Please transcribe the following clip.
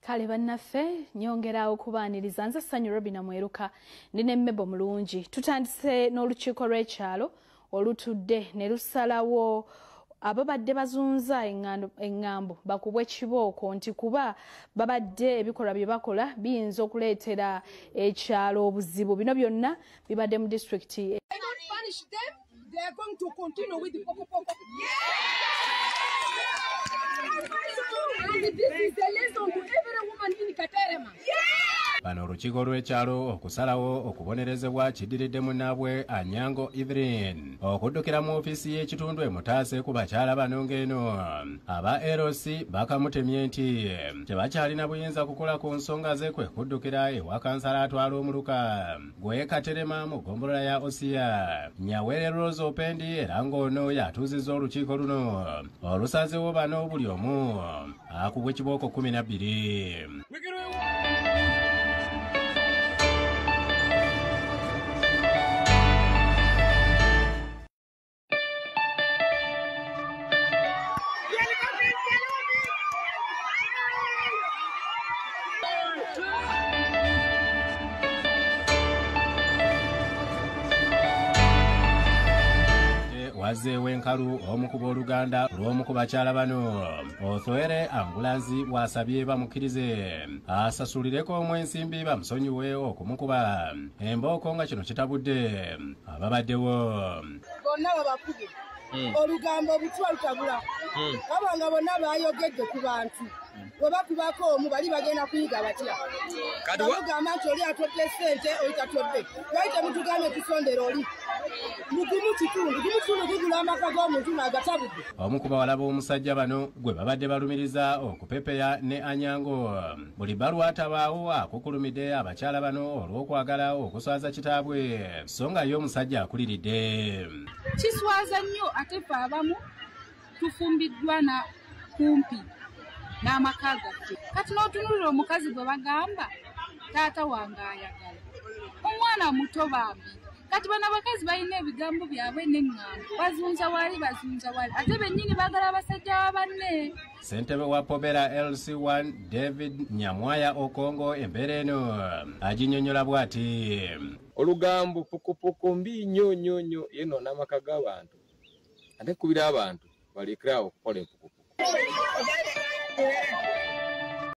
Kale bannaffe nyongera okubaaniriza nze Ssanyu Robina Mweruka ndi ne Mebo Mulungi. Tutandise n'olukiiko lw'ekyalo olutudde ne lusalawo ababadde bazunza eŋŋambo bakubwe kibooko nti kuba babadde ebikolwa bye bakola biyinza okuleetera ekyalo obuzibu. Bino byonna bibadde mu disitulikiti. They are going to continue with the poko poko. And this is a lesson to every woman in Katerema. Bano olukiiko lw'ekyalo okusalawo okubonerezebwa kiddiridde munnaabwe Anyango Evelyn okuddukira mu ofiisi y'ekitundu emutaase ku bakyala bano ng'eno aba LC bakamutemye nti tebakyalina buyinza kukola ku nsonga ze kwe kuddukira ewa kansala atwala omuluka gwe Katerema mu ggombolola ya Osiya Nyawere Rose Opendi, era ng'ono yatuuzizza olukiiko luno olusazeewo bano buli omu akubwa ekibooko 12. Wazzeewo enkalu omu ku booluganda lw'omu ku bakyala bano Othoere Angulanzi bw'asabye bamukkirize asasulireko omu ensimbi bamusonyiwe okumukuba embooko nga kino kitabudde ababaddewo. Bonna babakube olugambo obutwa lutabula wabanga bonna bayogedde ku bantu bwe bakubako omu bali bagenda kuyiga batya? Bamugamba nti oli atodde ssente oli tatodde, lwaki temutugambye tusondera oli mugumu kitundu gumu kitundu gugula amaka g'omuntu n'agatabudde. Omu ku bawala b'omusajja bano gwe babadde balumiriza okupepeya ne Anyango buli bbalwa atabaawo akukulumidde abakyala bano olw'okwagala okuswaza kitaabwe so nga ye omusajja akuliridde. Kiswaza nnyo ate ffe abamu tufumbiddwa na kumpi n'amaka gaffe. Kati n'otunuulira omukazi gwe bagamba taata wange ayagala omwana muto bambi. Kati bano abakazi balina ebigambo byabwe n'eŋŋambo, bazunza wali bazunza wali ate bennyini baagala abasajja banne. Ssentebe wa Pobera LC1 David Nyamwaya Okongo embeera eno aginnyonnyola bw'ati. Olugambo pokopoko mbi nnyo nnyo nnyo yeenoona amaka g'abantu ate kubira abantu balekere awo okukola empokopoko.